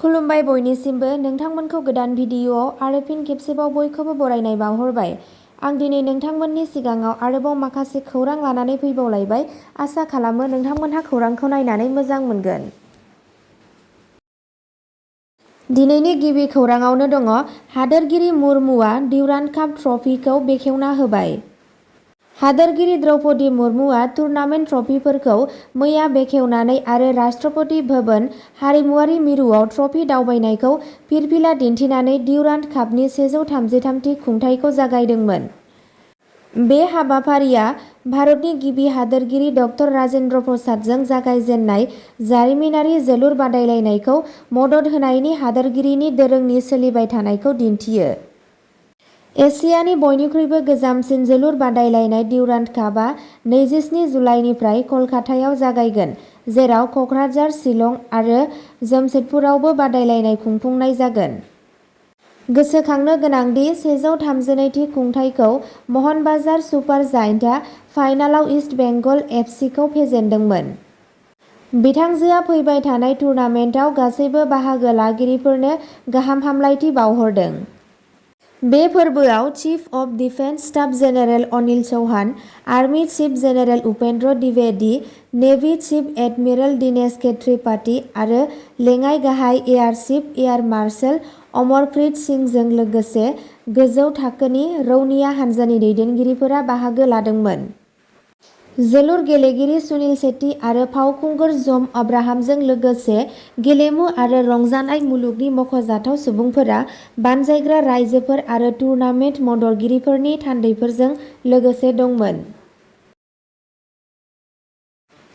खुलुमबाय बयनिसिमबो नोंथांमोनखौ गोदान भिडिअ'आव आरो फिन खेबसेबाव बयखौबो बरायनाय बावहरबाय। आं दिनै नोंथांमोननि सिगाङाव आरोबाव माखासे खौरां लानानै फैबावलायबाय। आसा खालामो नोंथांमोनहा खौरांखौ नायनानै मोजां मोनगोन। दिनैनि गिबि खौराङावनो दङ हादोरगिरि मुर्मुआ डिउरान्ड काप ट्रफिखौ बेखेवना होबाय। हादोरगिरि द्रौपदी मुर्मुआ टुर्नामेन्ट ट्रफिफोरखौ मैया बेखेवनानै आरो राष्ट्रपति भवन हारिमुआरि मिरुआव ट्रफि दावबायनायखौ फिरफिला दिन्थिनानै डिउरान्ड कापनि 133थि खुंथायखौ जागायदोंमोन। बे हाबाफारिया भारतनि गिबि हादोरगिरि डक्टर राजेन्द्र प्रसादजों जागायजेननाय जारिमिनारि जोलुर बादायलायनायखौ मदद होनायनि हादोरगिरिनि दोरोंनि सोलिबाय थानायखौ दिन्थियो। एसियानि बयनिख्रुइबो गोजामसिन जोलुर बादायलायनाय डिउरान्ड कापआ 27 जुलाइनिफ्राय कलकातायाव जागायगोन, जेराव कक्राझार, शिलं आरो जमशेदपुरावबो बादायलायनाय खुंफुंनाय जागोन। गोसोखांनो गोनांदि 132थि खुंथायखौ महनबाजार सुपार जायेन्टआ फाइनालाव इस्ट बेंगल एफसिखौ फेजेनदोंमोन। बिथांजोआ फैबाय थानाय टुर्नामेन्टआव गासैबो बाहागो लागिरिफोरनो गाहाम हामलायथि बावहरदों। बे फोरबोआव chief of defence staff general Anil Chauhan, army chief general Upendra Dwivedi, navy chief admiral Dinesh K Tripathi आरो लेङाइ गाहाय air chief air marshal Amarpreet सिंहजों लोगोसे गोजौ थाखोनि रौनिया हान्जानि दैदेनगिरिफोरा बाहागो लादोंमोन। जोलुर गेलेगिरि सुनील शेट्टी आरो फावखुंगुर जम आब्राहामजों लोगोसे गेलेमु आरो रंजानाय मुलुगनि मख'जाथाव सुबुंफोरा बानजायग्रा रायजोफोर आरो टुर्नामेन्ट मददगिरिफोरनि थान्दैफोरजों लोगोसे दंमोन।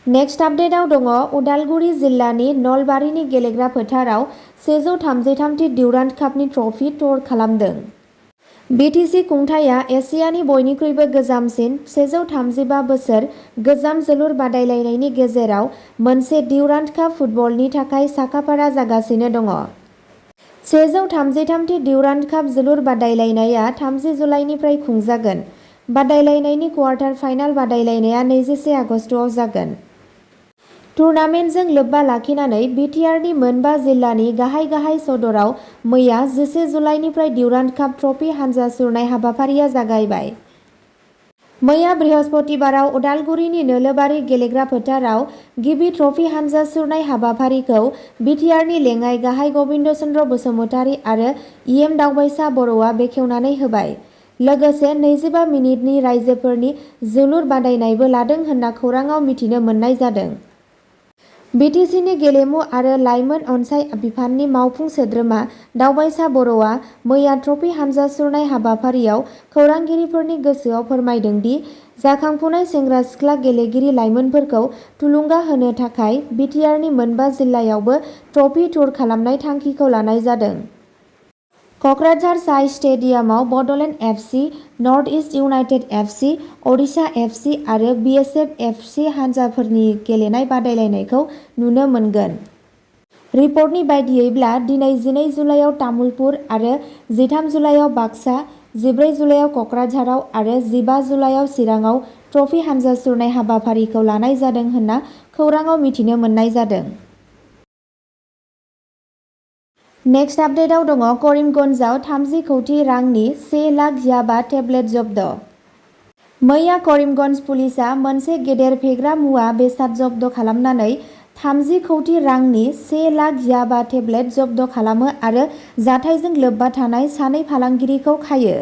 नेक्स्ट आपडेटआव दङ उदालगुरि जिल्लानि नलबारिनि गेलेग्रा फोथाराव 133थि डिउरान्ड कापनि ट्रफि टूर खालामदों। बिटिसि खुंथायआ एसियानि बयनिख्रुइबो गोजामसिन 135 बोसोर गोजाम जोलुर बादायलायनायनि गेजेराव मोनसे डिउरान्ड काप फुटबलनि थाखाय साखाफारा जागासिनो दङ। 133थि डिउरान्ड काप जोलुर बादायलायनाया 30 जुलाइनिफ्राय खुंजागोन। बादायलायनायनि क्वार्टार फाइनाल बादायलायनाया 21 आगस्तआव जागोन। टुर्नामेन्टजों लोब्बा लाखिनानै बिटिआरनि मोनबा जिल्लानि गाहाय गाहाय सदराव मैया 11 जुलाइनिफ्राय डिउरान्ड काप ट्रफि हानजा सुरनाय हाबाफारिया जागायबाय। मैया बृहस्पतिबाराव उदालगुरिनि नोलोबारि गेलेग्रा फोथाराव गिबि ट्रफि हानजा सुरनाय हाबाफारिखौ बिटिआरनि लेङाइ गाहाय गबिन्द चन्द्र बसुमतारी आरो इएम दावबायसा बर'आ बेखेवनानै होबाय। लोगोसे 25 मिनिटनि रायजोफोरनि जोलुर बादायनायबो लादों होनना खौराङाव मिथिनो मोननाय जादों। बिटिसिनि गेलेमु आरो लाइमोन अनसाइ बिफाननि मावफुं सोद्रोमा दावबायसा बर'आ मैया ट्रफि हानजा सुरनाय हाबाफारियाव खौरांगिरिफोरनि गोसोआव फोरमायदों दि जाखांफुनाय सेंग्रा सिख्ला गेलेगिरि लाइमोनफोरखौ थुलुंगा होनो थाखाय बिटिआरनि मोनबा जिल्लायावबो ट्रफि टूर खालामनाय थांखिखौ लानाय जादों। कक्राझार साइ स्टेडियामाव Bodoland FC, north east united FC, Odisha FC आरो बिएसएफ एफसि हानजाफोरनि गेलेनाय बादायलायनायखौ नुनो मोनगोन। रिपर्टनि बायदियैब्ला दिनै 12 जुलाइयाव तामुलपुर आरो 13 जुलाइयाव बाक्सा, 14 जुलाइयाव कक्राझाराव आरो 15 जुलाइयाव चिराङाव ट्रफि हानजा सुरनाय हाबाफारिखौ लानाय जादों होनना खौराङाव मिथिनो मोननाय जादों। नेक्स्ट आपडेटआव दङ करिमगन्जआव 30 कौटि रांनि 1 लाख याबा टेब्लेट जब्द। मैया करिमगन्ज पुलिसआ मोनसे गेदेर फेग्रा मुवा बेसाद जब्द खालामनानै 30 कौटि रांनि 1 लाख याबा टेब्लेट जब्द खालामो आरो जाथायजों लोब्बा थानाय सानै फालांगिरिखौ खायो।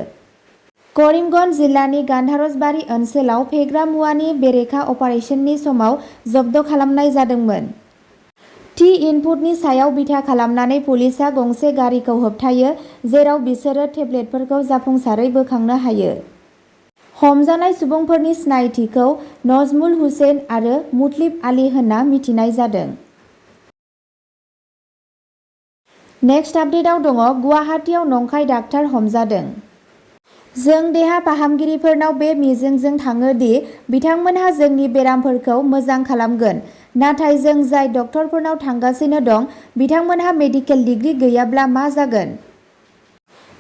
करिमगन्ज जिल्लानि गान्धारजबारि ओनसोलाव फेग्रा मुवानि बेरेखा अपारेसननि समाव जब्द खालामनाय जादोंमोन। थि इनपुटनि सायाव बिथा खालामनानै पुलिसआ गंसे गारिखौ होबथायो, जेराव बिसोरो टेब्लेटफोरखौ जाफुंसारै बोखांनो हायो। हमजानाय सुबुंफोरनि सिनायथिखौ नजमुल हुसैन आरो मुतलिब आली होनना मिथिनाय जादों। नेक्स्ट आपडेटआव दङ गुवाहाटीआव नंखाय डाक्टार हमजादों। जों देहा फाहामगिरिफोरनाव बे मिजिंजों थाङो दि बिथांमोनहा जोंनि बेरामफोरखौ मोजां खालामगोन, नाथाय जों जाय डक्टरफोरनाव थांगासिनो दं बिथांमोनहा मेडिकेल डिग्री गैयाब्ला मा जागोन?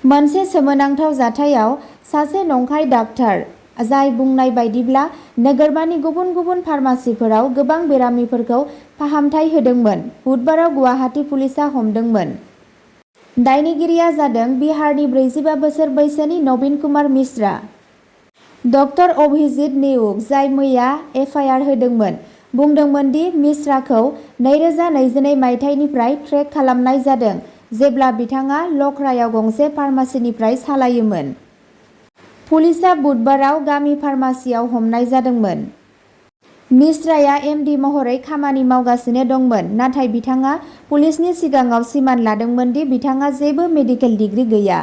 मोनसे सोमोनांथाव जाथायाव सासे नंखाय डाक्टार जाय बुंनाय बायदिब्ला नोगोरमानि गुबुन गुबुन फार्मासिफोराव गोबां बेरामिफोरखौ फाहामथाय होदोंमोन। बुधबाराव गुवाहाटी पुलिसआ हमदोंमोन। दायनिगिरिया जादों बिहारनि 45 बोसोर बैसोनि नवीन कुमार मिश्रा। डक्टर अभिजित नेउग, जाय मैया एफआइआर होदोंमोन, बुंदोंमोन दि मिश्राखौ 2022 मायथाइनिफ्राय ट्रेक खालामनाय जादों जेब्ला बिथाङा लखरायाव गंसे फार्मासिनिफ्राय सालायोमोन। पुलिसआ बुधबाराव गामि फार्मासियाव हमनाय जादोंमोन। मिश्राया एमडि महरै खामानि मावगासिनो दंमोन, नाथाय बिथाङा पुलिसनि सिगाङाव सिमान लादोंमोन दि बिथाङा जेबो मेडिकेल डिग्री गैया।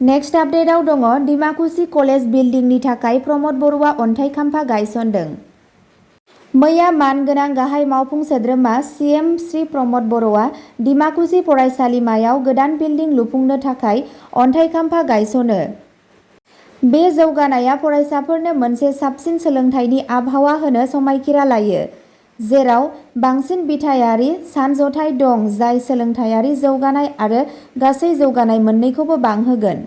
नेक्स्ट आपडेटआव दङ डिमाकुसि कलेज बिल्डिंनि थाखाय प्रमद बर'आ अन्थाइ खाम्फा गायसनदों। मैया मानगोनां गाहाय मावफुं सोद्रोमा सिएम श्री प्रमद बर'आ डिमाकुसि फरायसालिमायाव गोदान बिल्डिं लुफुंनो थाखाय अन्थाइ खाम्फा गायसनो। बे जौगानाया फरायसाफोरनो मोनसे साबसिन सोलोंथाइनि आबहावा होनो समायखिरा लायो, जेराव बांसिन बिथायारि सानज'थाय दं जाय सोलोंथायारि जौगानाय आरो गासै जौगानाय मोन्नैखौबो बांहोगोन।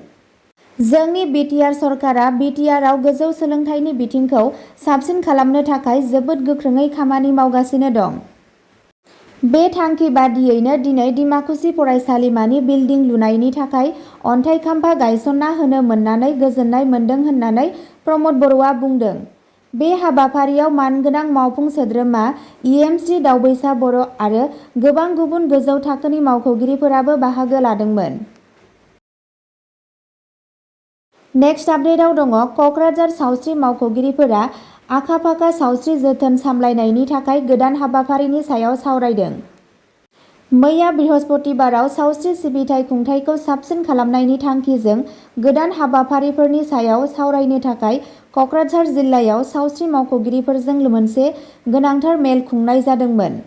जोंनि बिटिआर सरकारा बिटिआरआव गोजौ सोलोंथाइनि बिथिंखौ साबसिन खालामनो थाखाय जोबोद गोख्रोङै खामानि मावगासिनो दं। बे थांखि बादियैनो दिनै डिमाकुसि फरायसालिमानि बिल्डिं लुनायनि थाखाय अन्थाइ खाम्फा गायसनना होनो मोननानै गोजोननाय मोन्दों होननानै प्रमद बर'आ बुंदों। बे हाबाफारियाव मानगोनां मावफुं सोद्रोमा इएम श्री दावबैसा बर' आरो गोबां गुबुन गोजौ थाखोनि मावख'गिरिफोराबो बाहागो लादोंमोन। नेक्स्ट आपडेटआव दङ कक्राझार सावस्रि मावख'गिरिफोरा आखा-फाखा सावस्रि जोथोन सामलायनायनि थाखाय गोदान हाबाफारिनि सायाव सावरायदों। मैया बृहस्पतिबाराव सावस्रि सिबिथाय खुंथायखौ साबसिन खालामनायनि थांखिजों गोदान हाबाफारिफोरनि सायाव सावरायनो थाखाय कक्राझार जिल्लायाव सावस्रि मावख'गिरिफोरजों मोनसे गोनांथार मेल खुंनाय जादोंमोन।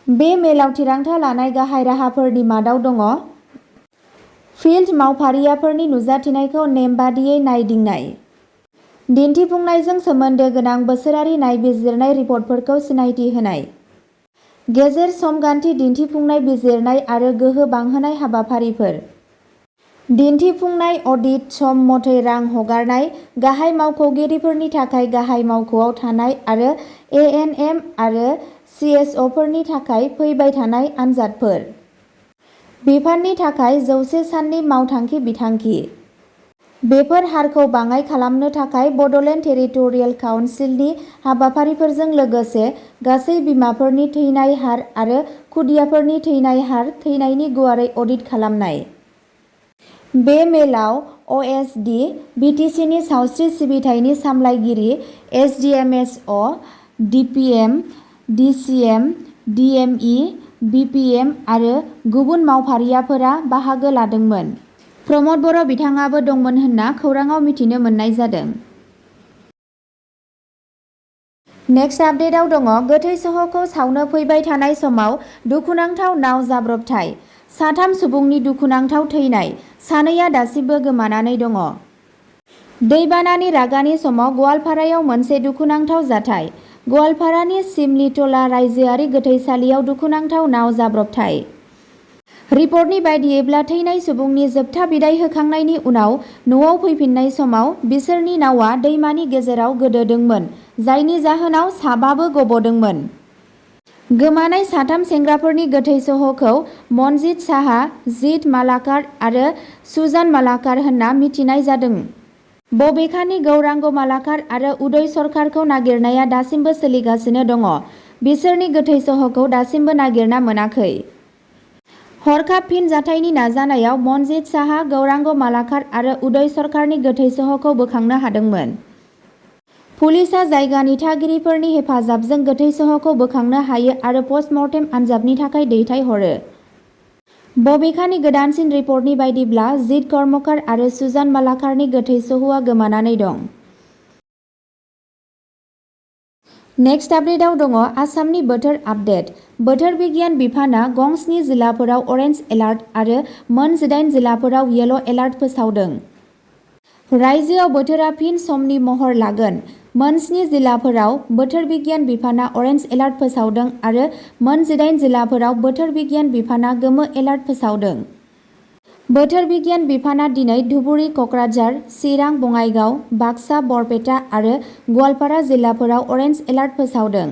बे मेलाव थिरांथा लानाय गाहाय राहाफोरनि मादाव दङ फिल्ड मावफारियाफोरनि नुजाथिनायखौ नेमबादियै नायदिंनाय, दिन्थिफुंनायजों सोमोन्दो गोनां बोसोरारि नायबिजिरनाय रिपर्टफोरखौ सिनायथि होनाय, गेजेर समगान्थि दिन्थिफुंनाय बिजिरनाय आरो गोहो बांहोनाय हाबाफारिफोर, दिन्थिफुंनाय अडिट, सम मथै रां हगारनाय, गाहाय मावख'गिरिफोरनि थाखाय गाहाय मावख'आव थानाय आरो एएनएम आरो सिएसअफोरनि थाखाय फैबाय थानाय आनजादफोर, बिफाननि थाखाय 100 साननि मावथांखि बिथांखि। बेफोर हारखौ बाङाइ खालामनो थाखाय बड'लेण्ड टेरिटरियेल काउन्सिलनि हाबाफारिफोरजों लोगोसे गासै बिमाफोरनि थैनाय हार आरो खुदियाफोरनि थैनाय हार थैनायनि गुवारै अडिट खालामनाय। बे मेलाव अएसडि, बिटिसिनि सावस्रि सिबिथायनि सामलायगिरि, एसडिएमएसअ, डिपिएम, डिसिएम, डिएमइ, बिपिएम आरो गुबुन मावफारियाफोरा बाहागो लादोंमोन। प्रमद बर' बिथाङाबो दंमोन होनना खौराङाव मिथिनो मोननाय जादों। नेक्स्ट आपडेटआव दङ गोथै सह'खौ सावनो फैबाय थानाय समाव दुखुनांथाव नाव जाब्रबथाय, 3 सुबुंनि दुखुनांथाव थैनाय, 2आ दासिमबो गोमानानै दङ। दैबानानि रागानि समाव गवालपारायाव मोनसे दुखुनांथाव जाथाय, गवालपारानि सिमलितला रायजोआरि गोथैसालियाव दुखुनांथाव नाव जाब्रबथाय। रिपर्टनि बायदियैब्ला थैनाय सुबुंनि जोबथा बिदाय होखांनायनि उनाव न'आव फैफिननाय समाव बिसोरनि नावआ दैमानि गेजेराव गोदोदोंमोन, जायनि जाहोनाव साबाबो गबदोंमोन। गोमानाय 3 सेंग्राफोरनि गोथै सह'खौ मनजित साहा, जित मालाकार आरो सुजान मालाकार होनना मिथिनाय जादों। बबेखानि गौरांग मालाकार आरो उदय सरकारखौ नागिरनाया दासिमबो सोलिगासिनो दङ। बिसोरनि गोथै सह'खौ दासिमबो नागिरना मोनाखै। हरखाब फिनजाथायनि नाजानायाव मनजित साहा, गौरांग मालाकार आरो उदय सरकारनि गोथै सह'खौ बोखांनो हादोंमोन। पुलिसआ जायगानि थागिरिफोरनि हेफाजाबजों गोथै सह'खौ बोखांनो हायो आरो पस्टमर्टेम आनजादनि थाखाय दैथायहरो। बबेखानि गोदानसिन रिपर्टनि बायदिब्ला जित कर्मकार आरो सुजान मालाकारनि गोथै सह'आ गोमानानै दं। नेक्स्ट आपडेटआव दङ आसामनि बोथोर आपडेट। बोथोर बिगियान बिफाना गं 7 जिल्लाफोराव अरेन्ज एलार्ट आरो मोन 18 जिल्लाफोराव येल' एलार्ट फोसावदों। रायजोआव बोथोरा फिन समनि महर लागोन। मोन 7 जिल्लाफोराव बोथोर बिगियान बिफाना अरेन्ज एलार्ट फोसावदों आरो मोन 18 जिल्लाफोराव बोथोर बिगियान बिफाना गोमो एलार्ट फोसावदों। बोथोर बिगियान बिफाना दिनै धुबुरी, कक्राझार, चिरां, बङाइगाव, बाक्सा, बरपेटा आरो गवालपारा जिल्लाफोराव अरेन्ज एलार्ट फोसावदों।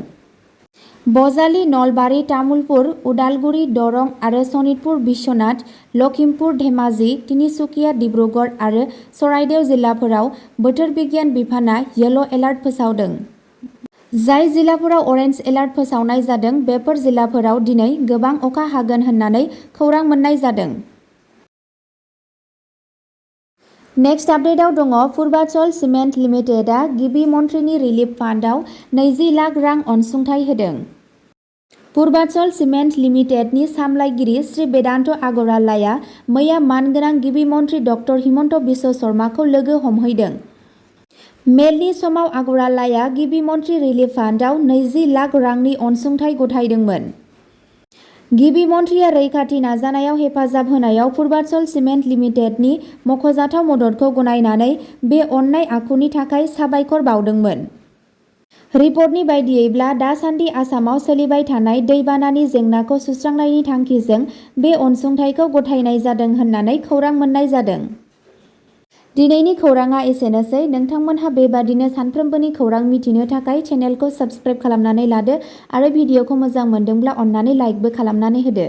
बजालि, नलबारि, तामुलपुर, उदालगुरि, दरं आरो सनितपुर, बिश्वनाथ, लखिमपुर, धेमाजि, तिनिसुकिया, डिब्रुगड़ आरो चराइदेव जिल्लाफोराव बोथोर बिगियान बिफाना येलो एलार्ट फोसावदों। जाय जिल्लाफोराव अरेन्ज एलार्ट फोसावनाय जादों बेफोर जिल्लाफोराव दिनै गोबां अखा हागोन होननानै खौरां मोननाय जादों। नेक्स्ट आपडेटआव दङ पूर्वाचल सिमेन्ट लिमिटेडआ गिबि मन्थ्रिनि रिलिफ फान्डआव 20 लाख रां अनसुंथाइ होदों। पूर्वाचल सिमेन्ट लिमिटेडनि सामलायगिरि श्री वेदान्त आगरवालाया मैया मानगोनां गिबि मन्थ्रि डक्टर हिमन्त बिश्व शर्माखौ लोगो हमहैदों। मेलनि समाव आगरवालाया गिबि मन्थ्रि रिलिफ फान्डआव 20 लाख रांनि अनसुंथाइ गथायदोंमोन। गिबि मन्थ्रिया रैखाथि नाजानायाव हेफाजाब होनायाव पूर्वाचल सिमेन्ट लिमिटेडनि मख'जाथाव मददखौ गनायनानै बे अननाय आखुनि थाखाय साबायखर बावदोंमोन। रिपर्टनि बायदियैब्ला दासान्दि आसामाव सोलिबाय थानाय दैबानानि जेंनाखौ सुस्रांनायनि थांखिजों बे अनसुंथाइखौ गथायनाय जादों होननानै खौरां मोननाय जादों। दिनैनि खौराङा एसेनोसै। नोंथांमोनहा बेबादिनो सानफ्रोमबोनि खौरां मिथिनो थाखाय चेनेलखौ साबस्क्राइब खालामनानै लादो आरो भिडिअखौ मोजां मोनदोंब्ला अन्नानै लाइकबो खालामनानै होदो।